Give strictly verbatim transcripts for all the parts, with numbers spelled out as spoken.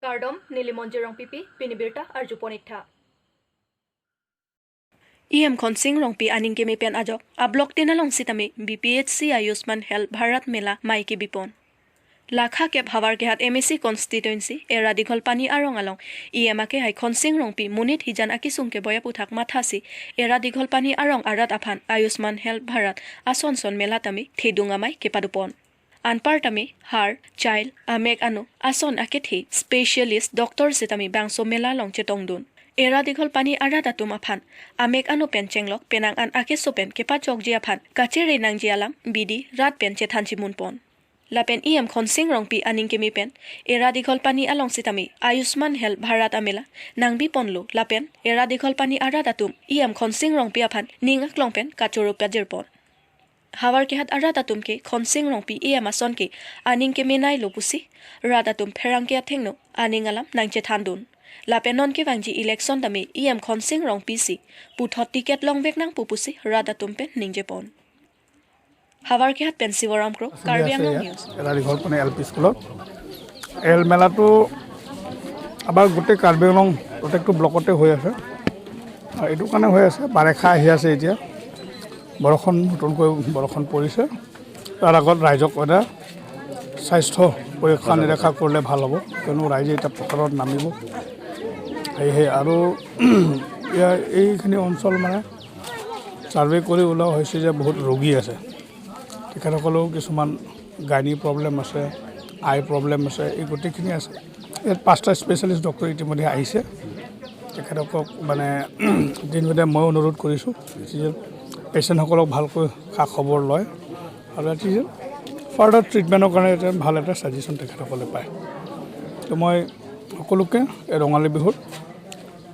Kardom, neli Monjir Rongpipi, pini birta arjupon ik tha. E M Khonsing Rongpi aning keme pen ajok, a-block tin along sitame B P H C Ayushman Health Bharat Mela mei kebipon. Lakha kep Howraghat M A C constituency, Era Dighal Pani arong along, E M akehai Khonsing Rongpi monit hijan akesung keboi aputhak mathasi, Era Dighal Pani arong arat aphan Ayushman Health Bharat ason son mela tame thedung amei kepadopon. Anpar tame heart, child, amek ano ason akethe specialist doctor sitame bangso mela along chetongdun. Era Dighal Pani arat atum aphan amek ano pen chenglok penang an akeso pen kepachokji aphan kachere nangji alam bidi rat pen chethan chimunpon. Lapen E M Khonsing Rongpi aning keme pen Era Dighal Pani along sitame Ayushman Health Bharat amela nangbiponlo, lapen Era Dighal Pani arat atum E M Khonsing Rongpi aphan ning aklong pen kachoro pajirpon. Howraghat arat atum ke Khonsing Rongpi E M ason ke aning kemenailo pusi rat atum pherangke athengno aning alam nangchethandun. Lapen non kevangji election tame E M Khonsing Rongpi si puthot ticket longvek nangpo pusi rat atum pen ningjepon. Howraghat pen Sivoram Kro, Karbi Anglong News. Era Dighal Pani L P স্কুলত। এই মেলাটো আমাৰ গোটেই কাৰ্বি আংলং প্ৰত্যেকটো ব্লকতে হৈ আছে। আৰু এইটো কাৰণে হৈ আছে, বাৰিষা আহি আছে এতিয়া, বৰষুণ, নতুনকৈ বৰষুণ পৰিছে। তাৰ আগত ৰাইজক এটা স্বাস্থ্য পৰীক্ষা নিৰীক্ষা কৰিলে ভাল হ'ব, কিয়নো ৰাইজে এতিয়া পথাৰত নামিব। সেয়েহে আৰু ইয়াৰ এইখিনি অঞ্চল মানে ছাৰ্ভে কৰি ওলোৱা হৈছে যে বহুত ৰোগী আছে, তেখেতসকলেও কিছুমান গাইনী প্ৰব্লেম আছে, আই প্ৰব্লেম আছে, এই গোটেইখিনি আছে। ইয়াত পাঁচটা স্পেচিয়েলিষ্ট ডক্টৰ ইতিমধ্যে আহিছে। তেখেতসকলক মানে ইতিমধ্যে মই অনুৰোধ কৰিছোঁ যে পেচেণ্টসকলক ভালকৈ খা খবৰ লয় আৰু এটি ফাৰ্ডাৰ ট্ৰিটমেণ্টৰ কাৰণে এটা ভাল এটা ছাজেশ্যন তেখেতসকলে পায়। তো মই সকলোকে এই ৰঙালী বিহুত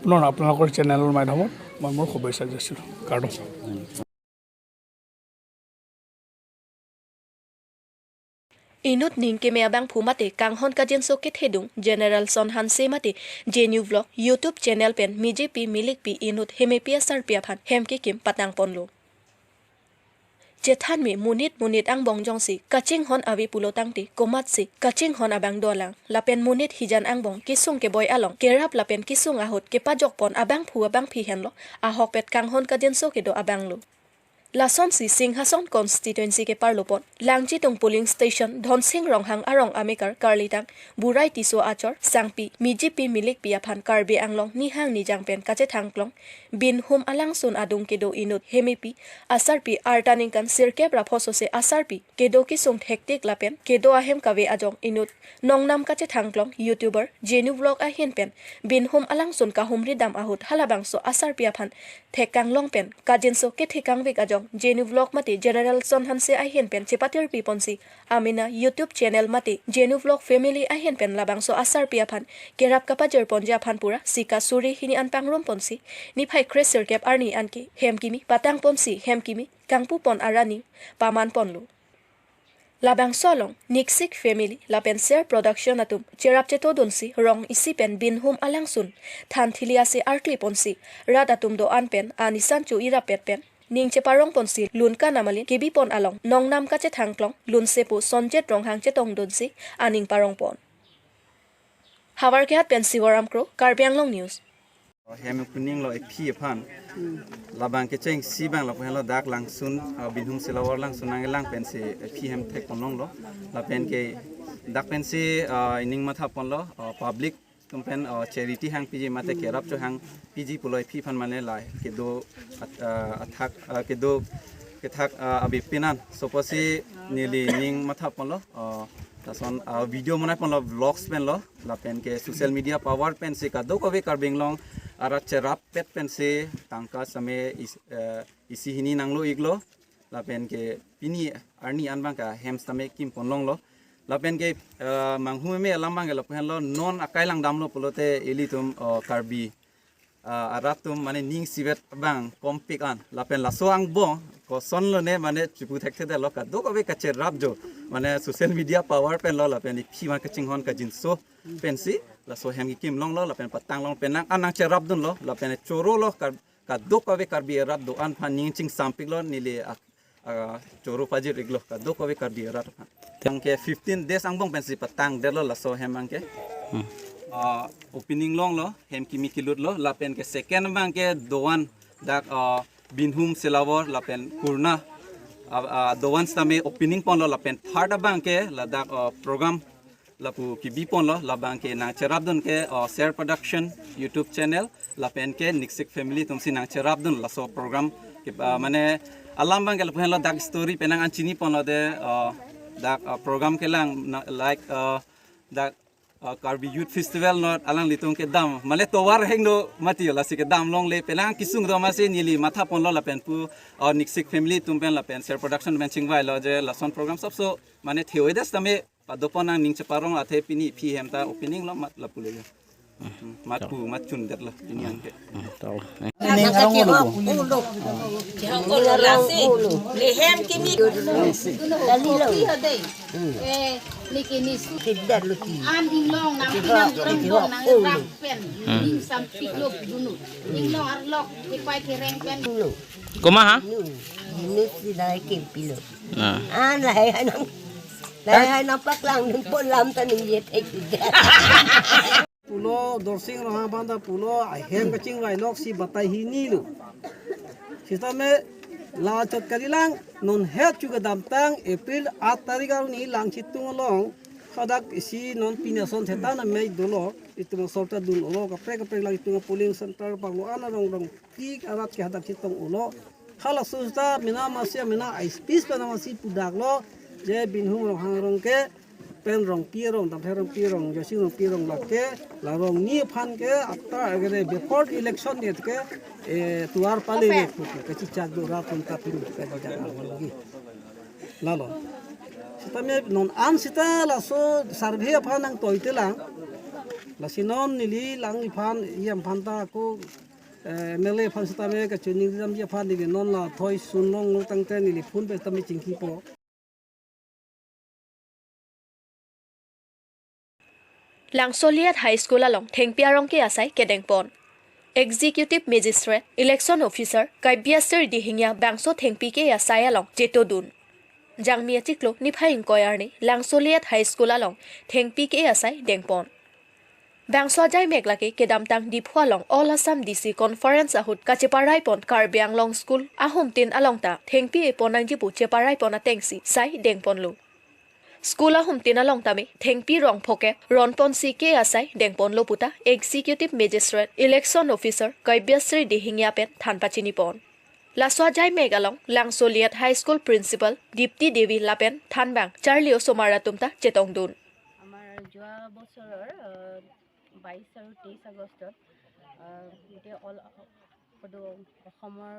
পুনৰ আপোনালোকৰ চেনেলৰ মাধ্যমত মই মোৰ শুভেচ্ছা যাচিলোঁ। কাৰ্ডম। Inut ning keme abangphu mate kanghon kajinso kethedung General Son Hanse mate Genu Vlog YouTube channel pen mijepi milikpi inut hemepi asarpi aphan hem kekim patangponlo. Chethanme monit monit angbong jongsi kachinghon ave pulo tangte komatsi kachinghon abang dolang, lapen monit hijan angbong kesung keboi along kerap lapen kesung ahut kepajokpon abangphu abangphi henlo ahokpet kanghon kajinso kedo abanglo. Lasonsi Singhason constituency keparlopon Langjitung polling station Dhonsing Ronghang arong amekar karlitang Burai Tisso achor sangpi mijepi milikpi aphan Karbi Anglong nihang nijang pen kachethangklong Binhum Alangsun adung kedo inut hemepi asarpi arta ningkan sirkep ra phosose asarpi kedo kesung thektik lapen kedo ahem kave ajong inut nongnam kachethangklong YouTuber Genu Vlog ahin pen Binhum Alangsun kahumri dam ahut halabangso asarpi aphan thekkanglong pen kajinso kethekangvek ajong Genu Vlog mate General Son Hanse ahin pen chepatirpiponsi amena YouTube channel mate Genu Vlog family ahin pen labangso asarpi aphan kerap kapajirponji aphan pura sika suri hini an pangrumponsi niphai kre sirkep arni anke hem kimi patangponsi hem kimi kangpupon arani pamanponlo. Labangso along Niksik family lapen Ser Production atum cherap chetodunsi rong isi pen Binhum Alangsun thanthili ase arkliponsi rat atum do-an pen anisan cho irapet pen ning cheparongponsi lunka namalin kebipon along nongnam kachethangklong lunsepo Sonjet Ronghang chetongdunsi aning parongpon. Howraghat pen Sivoram Kro, Karbi Anglong News. Hem kuning lo ephi aphan. Labang kechengsi abang lapu henlo dak Langsun, ah, Binhum Silawar Langsun nangkelang pensi ephi hem thekponlonglo. Lapen ke dak pensi, ah, ining mathaponlo, ah, public atum pen, ah, charity hangpiji mate kerap cho hangpiji pulo ephi aphan mane la kedo at-, ah, athak, ah, kedo kethak, ah, abi pinan. Soposi neli ning mathaponlo, ah, lason, ah, video monaiponlo vlogs penlo. Lapen ke social media power pensi kadokave Karbi Anglong arat cherapet pensi tangka same is-, eh, isi hini nanglo-iklo. Lapen ke pini arni an abang ke hem sitame kimponlonglo. Lapen ke, eh, manghumeme alam abang ke lapu henlo non akai langdamlo pulote ilitum, oh, Karbi ah, arat atum mane ning isivet abang kompik an. Lapen laso angbong kosonlone mane chipu thekthedetlo, kadokave kacherap jo. Mane social media power penlo lapen ephi ma kachinghon kajinso pensi laso hem kekimlonglo lapen patanglong pen nang an nangcherapdunlo lapen chorolo kar-, kadokave Karbi arat do-an aphan ning chingsampiklo neli ak- ah, choro pajir-iklo kadokave Karbi arat aphan. Tangke fifteen days angbong pensi patangdetlo laso hem abang ke. Hmm. Ah, opening longlo, hem kimi kilutlo, lapen ke second abang ke doan dak, ah, Binhum Selawor lapen Kurna, ah, ah, doan sitame opening ponlo, lapen third abang ke ladak, ah, program lapu kibi ponlo, labang ke nangcherapdun ke, ah, Share Production YouTube channel lapen ke Niksik Family atumsi nangcherapdun laso program ke, ah, mane alam abang ke lapu henlo, dak story penang an chini ponlo de, ah, dak, ah, program kelang na, like, ah, dak, ah, Karbi Youth Festival not alanglitum kedam mane tovar heng do mati, lasi kedam longle penang kisung do masi neli matha ponlo lapen pu, ah, Niksik Family atum pen lapen Share Production pen chingvailo je lason program sapso mane theoidas tame padopon nangning cheparong athe pini aphi hem ta opening lo mat lapulo ya. Hmm, mat pu mat chundetlo pini anke. Hmm, tau. Neng arong lo bu. Lehem kimi. Dali lo. Eh, ni kini su. Tidak luti. An inglong nang pinang jurang bong nang rang pen. Ning sampik lo dunu. Inglong arlok ipai kereng pen. Lo. Komaha? Nus, nus si dai kempilo. Ah. Ah, lahai hai nang. Lahai hai nang paklang nang pon lam ta ning yet ek. Pulo Dorsing Ronghang aphan ta pulo ahem kachingvai lok si batai hini lo. Sitame la chot kalilang non het chu kedamtang April aat tarik arni Langchitung along hadak isi non pini ason thetan amei dolo, itum asor ta dun olo, kaprek kaprek Langchitung polling center panglo an arong rong tik arat ke hadak chetong olo. Halaso sita mena masi mena I S Ps pen masi pudaklo je Binhum Ronghang arong ke pen Rongpi arong, Damthai Rongpi arong, Joysing Rongpi arong lake, la rong ni aphan ke after agere before election det ke, eh, tuar pale le puke, kachichak do ra pun ta pin ke bajak arong lagi. Lalo. Sitame non an sita laso survey aphan nangtoi telang. Lasi non neli lang iphan, iyam phan ta ako, eh, M L A aphan sitame kachoningri damji aphan neli non la thoi sun long lo tangte neli phone pen sitame chingkipo. Langsoliat High School along thengpi arong ke-asai kedengpon. Executive Magistrate, Election Officer, Kaibiyasri Dihingya bangso thengpi ke-asai along chetongdun. Jangmi achiklo niphai ingkoi arni Langsoliat High School along thengpi ke-asai dengpon. Bangso ajaimek lake kedamtang Diphu along All Assam D C Conference ahut kacheparaipon Karbi Anglong School ahumtin along ta thengpi epon nangji pu cheparaipon atengsi sai dengponlo. School ahumtin along tame thengpi rong phokep ronponsi ke-asai dengponlo puta Executive Magistrate, Election Officer Kaibiyasri Dihingya pen than pachinipon. Laso ajaimek along Langsoliat High School Principal Dipti Devi lapen thanbang Charlie Osomar atum ta chetongdun. আমাৰ যোৱা বছৰৰ, আহ, বাইছ আৰু তেইছ আগষ্টত, আহ, গোটেই অল সদৌ অসমৰ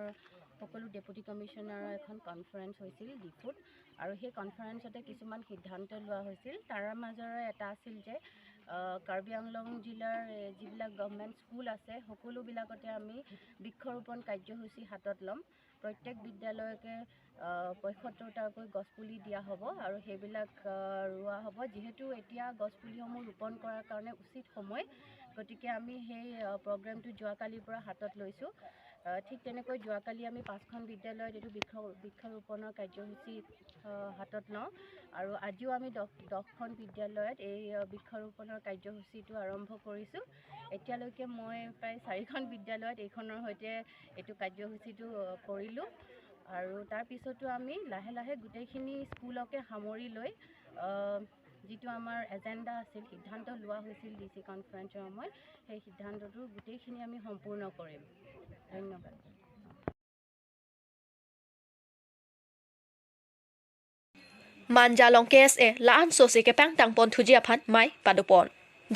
সকলো ডেপুটি কমিশ্যনাৰৰ এখন কনফাৰেন্স হৈছিল ডিফুত। আৰু সেই কনফাৰেন্সতে কিছুমান সিদ্ধান্ত লোৱা হৈছিল। তাৰে মাজৰে এটা আছিল যে, আহ, কাৰ্বি আংলং জিলাৰ, এ, যিবিলাক গভৰ্ণমেণ্ট স্কুল আছে, সকলোবিলাকতে আমি বৃক্ষৰোপণ কাৰ্যসূচী হাতত ল'ম। প্ৰত্যেক বিদ্যালয়কে, আহ, পঁয়সত্তৰটাকৈ গছপুলি দিয়া হ'ব আৰু সেইবিলাক, আহ, ৰোৱা হ'ব। যিহেতু এতিয়া গছপুলিসমূহ ৰোপণ কৰাৰ কাৰণে উচিত সময়, গতিকে আমি সেই, আহ, প্ৰগ্ৰেমটো যোৱাকালিৰ পৰা হাতত লৈছোঁ। আহ, ঠিক তেনেকৈ যোৱাকালি আমি পাঁচখন বিদ্যালয়ত এইটো বৃক্ষ, বৃক্ষৰোপণৰ কাৰ্যসূচী, আহ, হাতত লওঁ আৰু আজিও আমি দহ, দহখন বিদ্যালয়ত এই, আহ, বৃক্ষৰোপণৰ কাৰ্যসূচীটো আৰম্ভ কৰিছোঁ। এতিয়ালৈকে মই প্ৰায় চাৰিখন বিদ্যালয়ত এইখনৰ সৈতে এইটো কাৰ্যসূচীটো, আহ, কৰিলোঁ। আৰু তাৰ পিছতো আমি লাহে লাহে গোটেইখিনি স্কুলকে সামৰি লৈ, আহ, যিটো আমাৰ এজেণ্ডা আছিল, সিদ্ধান্ত লোৱা হৈছিল ডি চি কনফাৰেন্সৰ সময়ত, সেই সিদ্ধান্তটো গোটেইখিনি আমি সম্পূৰ্ণ কৰিম। ধন্যবাদ। Manja along K S A la-an sose kepangtangpon thuji aphan mei padopon.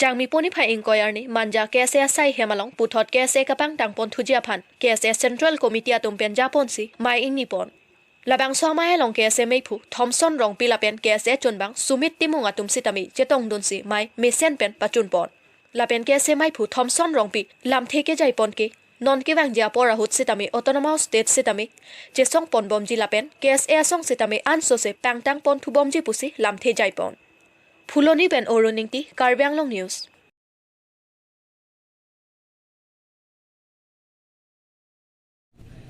Jangmi po niphai ingkoi arni Manja K S A asai hem along puthot K S A kepangtangpon thuji aphan K S A Central Committee atum pen japonsi mei ingnipon. Labangso amei along K S A meiphu Thomson Rongpi lapen K S A chunbang Sumit Timung atum sitame chetongdunsi mei mesen pen pachunpon. Lapen K S A meiphu Thomson Rongpi lamthe kejaipon ke non kevangji apor ahut sitame Autonomous State sitame chesongponbomji lapen K S A asong sitame ansose pangtangpon thubomji pusi lamthe jaipon. Phuloni pen Arun Ingti, Karbi Anglong News.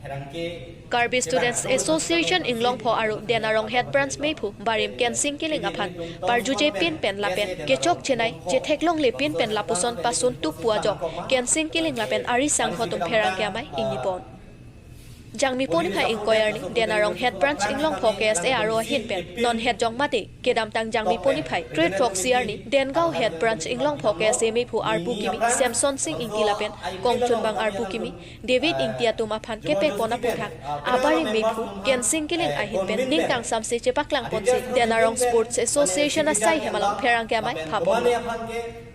Karbi Students Association Inglongpho aru Denarong Head Branch meiphu barim Kensing Killing aphan parjuje pin pen lapen kechok chenai chetheklongle pin pen lapuson pasun tuk pu ajok Kensing Killing lapen ari sangho atum pherangke amei ingni pon. Jangmi poniphai ingkoi arni Denarong Head Branch Inglongpho K S A aru ahin pen non het jong mate kedamtang Jangmi poniphai kre throksi arni Dengaon Head Branch Inglongpho K S A meiphu arpu kimi Samson Sing Ingti lapen kongchunbang arpu kimi David Ingti atum aphan kepek pon aputhak abarim meiphu Kensing Killing ahin pen ning kangsamse chepaklang ponsi Denarong Sports Association asai hem along pherangke amei phap pon.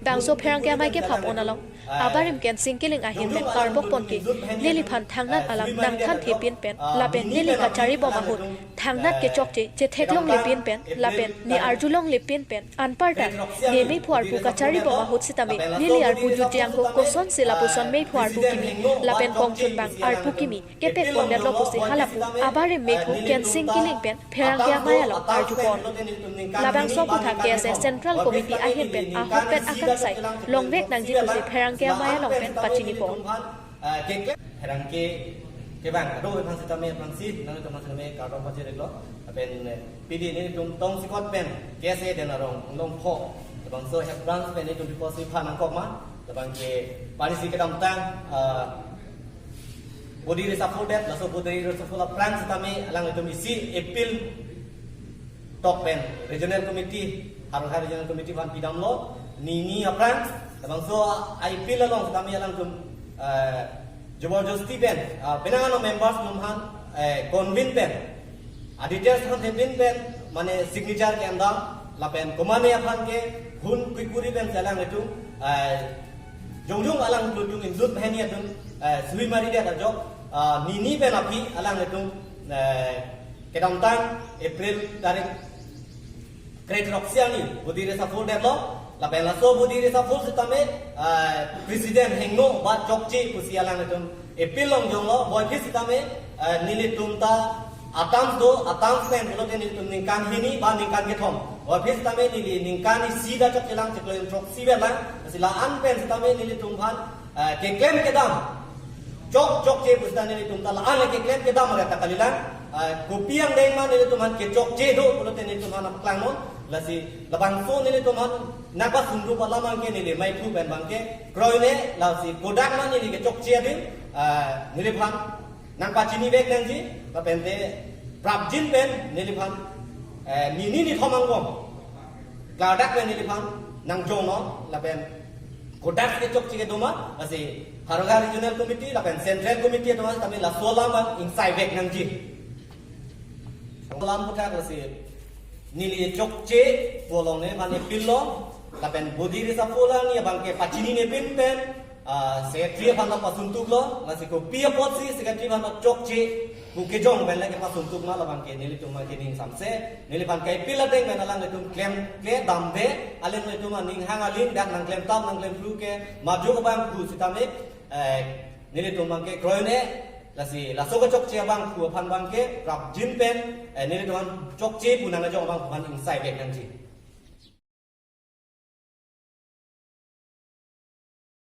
Bangso pherangke amei kephap pon along abarim Kensing Killing ahin pen karbok pon ke neliphan thangnat alam nangthanthe pin pen lapen neli kachari bom ahut thangnat kechokche chetheklongle pin pen lapen ne arjulongle pin pen anparta ne meiphu arpu kachari bom ahut sitame neli arpu jutjang ho kosonsi lapuson meiphu arpu kimi lapen kongchunbang arpu kimi kepek pondetlo pusi halapu abarim meiphu Kensing Killing pen pherangke amei along arju pon. Labangso aputhak K S A Central Committee ahin pen ahokpet akangsai longvek nangji pusi pherangke amei along pen pachini pon. Pherangke kevang kado aphan sitame aphrangsi nanglitum aphan sitame kardom pajir-iklo. Lapen pidi nelitum tongsekot pen K S A Denarong Inglongpho labangso Head Branch pen nelitum piposi phan nangkok ma. Labang ke parisi kedamtang body reshuffle det, laso body reshuffle aphrang sitame alanglitum isi appeal tok pen regional committee, Howraghat regional committee aphan pidamlo, nini aphrang labangso appeal along sitame alangtum jabardasti pen penang ano members atum aphan convince pen, auditors aphan convince pen, mane signature ke-endam lapen komane aphan ke hun kuikuri pen si alanglitum jongjong alanglitum inut banghini atum suhi mari det ajok nini pen aphi alanglitum kedamtang April tarik kre throksi arni body reshuffle detlo. Lapen laso body reshuffle sitame president hingno ba chokche pusi alanglitum appeal longjonglo. Puvoiphit sitame nelitum ta a-terms do, a-terms pen pulote nelitum ningkan hini ba ningkan kethom. Puvoiphit sitame neli ningkan isi ta chokchelang, chiklo throksi vetlang. Lasi la-an pen sitame nelitum aphan keklem kedam chok chokche pusita nelitum ta la-an le keklem kedam re ta kalilang. Kopi angdeng ma nelitum aphan kechokche do pulote nelitum aphan nangpaklangnon. Lasi labangso nelitum aphan nangpasundru pu alam abangke neli meiphu pen abangke kroine, lasi kodak ma neli kechokche adim neliphan nangpachinivek nangji, lapen te prapjin pen neliphan nini nithom angbong klardak pen neliphan nangjongnon, lapen kodak kechokche kedo ma, lasi Howraghat Regional Committee lapen Central Committee atum sitame laso alam abang ingsaivek nangji. Alam aputhak lasi neli chokche pu along neliphan appeal lo, lapen body reshuffle arni abangke pachinine pin pen secretary aphan ta pasuntuklo. Lasi kopi apotsi secretary aphan ta chokche pu kejong pen le kepasuntuk ma, labangke nelitum abangke ning samse, neliphan ke-appeal ateng pen alanglitum klemkle damde, alanglitum aning hang aling dak nangklemtap nangklemphru ke majok abang pu sitame nelitum abangke kroine. Lasi laso kechokche abang pu aphan abangke prapjin pen nelitum aphan chokche pu nangjong abang pu aphan ingsaivek nangji.